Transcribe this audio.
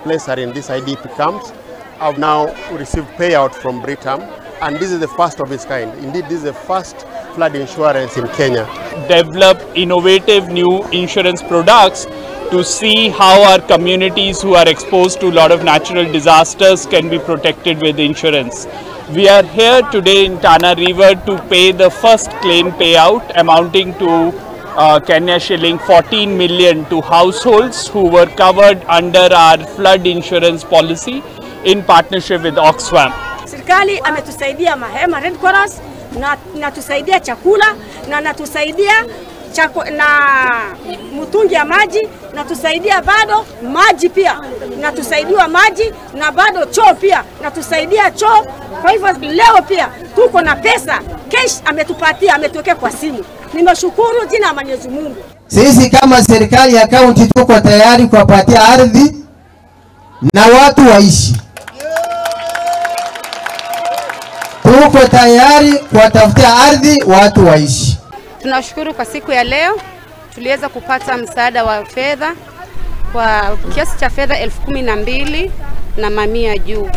displaced are in these IDP camps have now received payout from Britam, and this is the first of its kind. Indeed, this is the first flood insurance in Kenya. Develop innovative new insurance products to see how our communities who are exposed to a lot of natural disasters can be protected with insurance. We are here today in Tana River to pay the first claim payout amounting to Kenya shilling 14 million to households who were covered under our flood insurance policy in partnership with Oxfam. Serikali ametusaidia mahema Red Cross na natusaidia chakula na natusaidia na mtungi ya maji, natusaidia bado maji pia, natusaidiwa maji na bado choo pia, natusaidia choo. Kwa hivyo leo pia tuko na pesa cash ametupatia, ametuwekea kwa simu. Nimeshukuru jina la Mwenyezi Mungu. Sisi kama serikali ya kaunti tuko tayari kuwapatia ardhi na watu waishi. Tuko tayari kuwatafutia ardhi watu waishi. Tunashukuru kwa siku ya leo tuliweza kupata msaada wa fedha kwa kiasi cha fedha 12,100 juu.